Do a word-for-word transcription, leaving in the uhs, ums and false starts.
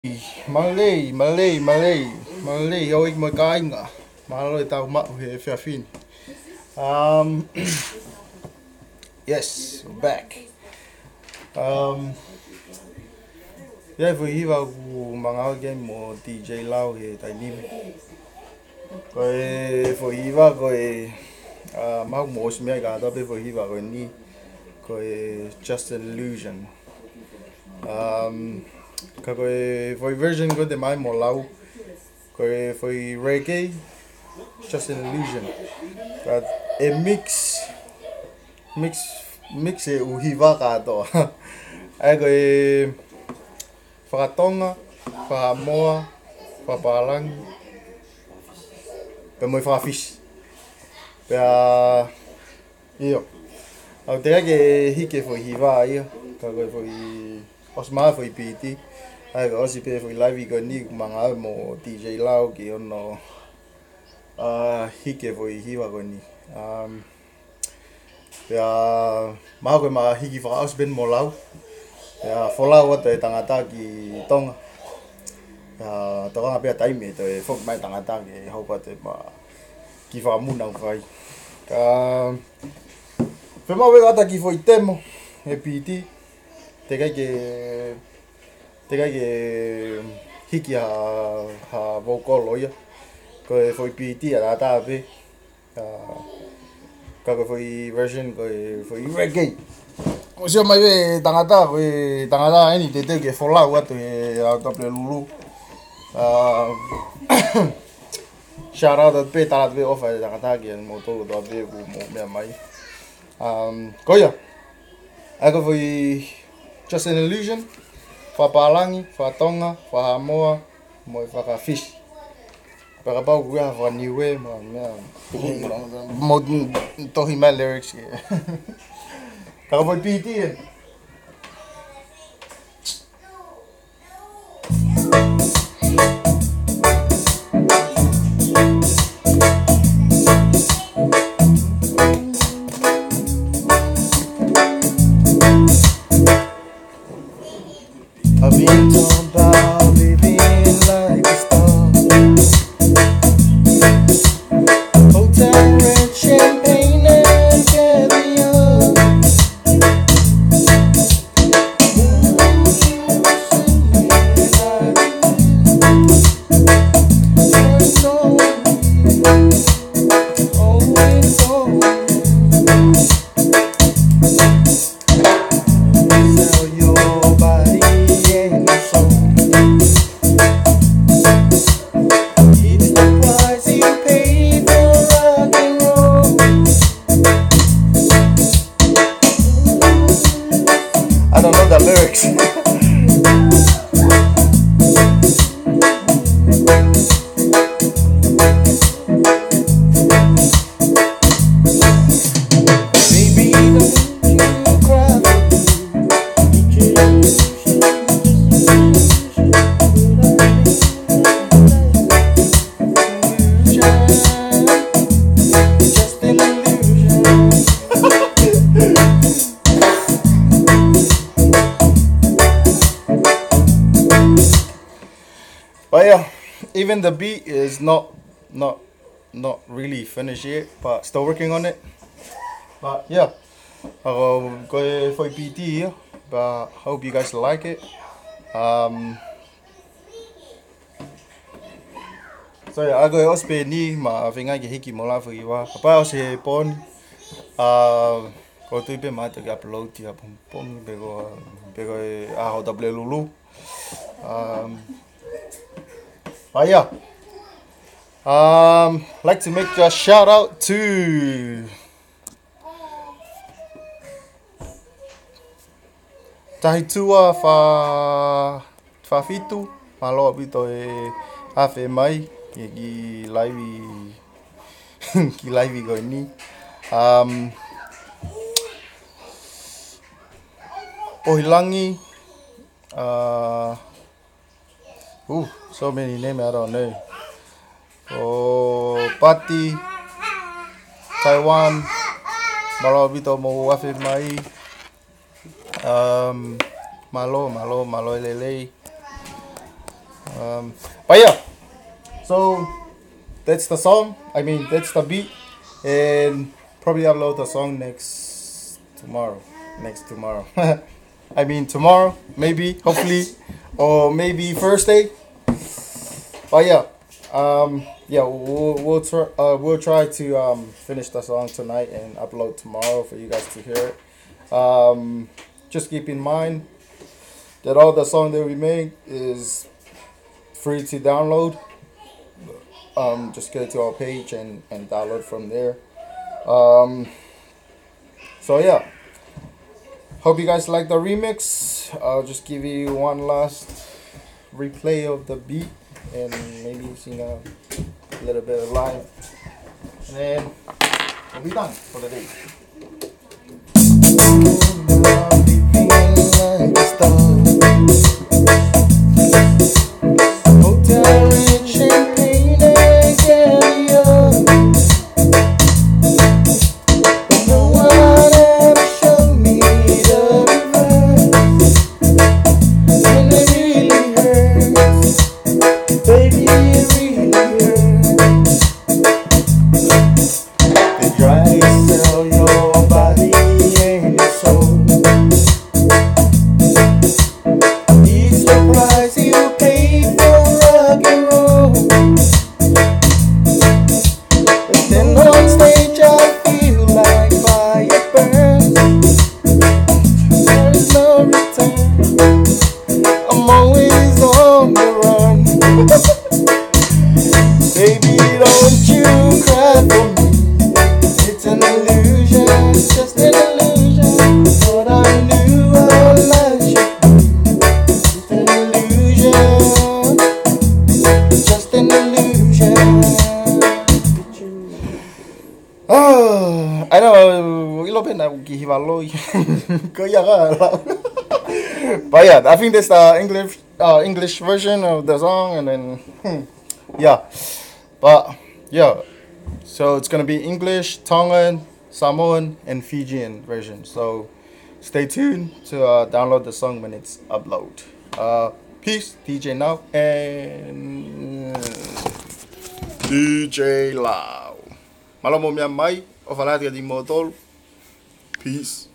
Mālō, mālō, mālō, mālō, ʻoku ʻi ai mo e kāinga. Mālō e tau maʻu he efiafi ni. Um, yes, we're back. Um, ʻi ai e foʻi hiva ʻoku ma ngāue ki ai mo D J Lau he taimi ni. Ko e foʻi hiva ko e, uh, mahalo ʻoku mou ʻosi meaʻi kātoa pē foʻi hiva ko eni. Ko e Just an Illusion. Um, ka ko e foʻi version ko ē te ma ʻai mo Lau, ko e foʻi reggae, Just an Illusion. Ka ʻe mix, mix, mix e ʻū hiva kātoa. ʻA ia ko e fakatonga, fakahaʻamoa, fakapālangi, pea mo e fakafisi. Pea ʻio. ʻOku teʻeki ke hiki e foʻi hiva ia, ka ko e foʻi ʻosi mai e foʻi piti. ʻA ia ko e ʻosi pē foʻi laivi ko eni, ʻoku ma ngāue mo D J Lau ki hono, uh, hiki e foʻi hiva ko eni. Um, pea mahalo ko e ma hiki fakaʻosi pē eni mo Lau. Pea folau atu e tangata ki Tonga. Pea tokanga pē ʻa e taimi ʻe toe foki mai e tangata ke hoko atu e ma kiʻi fakamuna ʻoku fai. Ka fiemaʻu ʻe au ha kiʻi foʻi temo he piti. Teʻeki ke, teʻeki ke hiki ha, ha vocal ʻo ia. Ko e foʻi piti ʻataʻatā pē. Uh, ka ko e foʻi version ko e foʻi reggae. ʻOku sio mai pē tangata, ko e tangata eni te teu ke folau atu he R W Lulu. Uh, shout out pē, tala pē ʻofa e tangata kia moutolu kotoa pē ʻoku mou meʻa mai. Um, ko ia. ʻA ia ko e foʻi Just an Illusion, fakapālangi, fakatonga, fakahaʻamoa, mo e fakafisi. Pea kapau ʻoku ʻi ai ha faka-Niue, mo e meʻa, mo e tohi mai e lyrics ke. Ka ko e foʻi piti ē. I've been told about living like a star. Hotel, red champagne and caviar. Sell your body and your soul. It's the price you pay for rock and roll. I don't know the lyrics. But yeah, even the beat is not, not, not really finished yet, but still working on it. But yeah, uh, ko e foʻi piti ia, but hope you guys like it. Um, so yeah, ʻa ia ko e ʻosi pē eni, ma feinga ke hiki mo Lau e foʻi hiva. Kapau ʻosi he pō ni, uh, ʻoku ou tui pē ma toki upload ia pongipongi pe ko, pe ko e R W Lulu. Um, but yeah. Um, like to make a shout out to Tahi Tua Fa-, Fafitu, mālō ʻaupito e afe mai ki he kiʻi laivi, kiʻi laivi ko eni. Um, Pohilangi, uh, ooh, so many names I don't know. ʻO Pati, Taiwan, mālō ʻaupito hoʻomou afe mai. Um, mālō, mālō, mālō e lelei. Um, but yeah, so that's the song. I mean, that's the beat, and probably upload the song next tomorrow. Next tomorrow. I mean, tomorrow, maybe, hopefully, or maybe Thursday. But yeah, um, yeah, we'll we'll try uh, we'll try to um, finish the song tonight and upload tomorrow for you guys to hear it. Um, just keep in mind that all the song that we make is free to download. Um, just go to our page and, and download from there. Um, so yeah, hope you guys like the remix. I'll just give you one last replay of the beat and maybe sing a little bit of live, and then we'll be done for the day. Ah, I know, ʻilo pē naʻá ku kiʻi hiva loi. Ko ia ka lau. But yeah, I think that's the English uh, English version of the song, and then hmm, yeah, but yeah, so it's gonna be English, Tongan, Samoan, and Fijian version. So stay tuned to uh, download the song when it's upload. Uh, peace, D J Lau and D J Lau. Mālō mo e meʻa mai, ʻofa lahi atu kiate kimoutolu. Peace.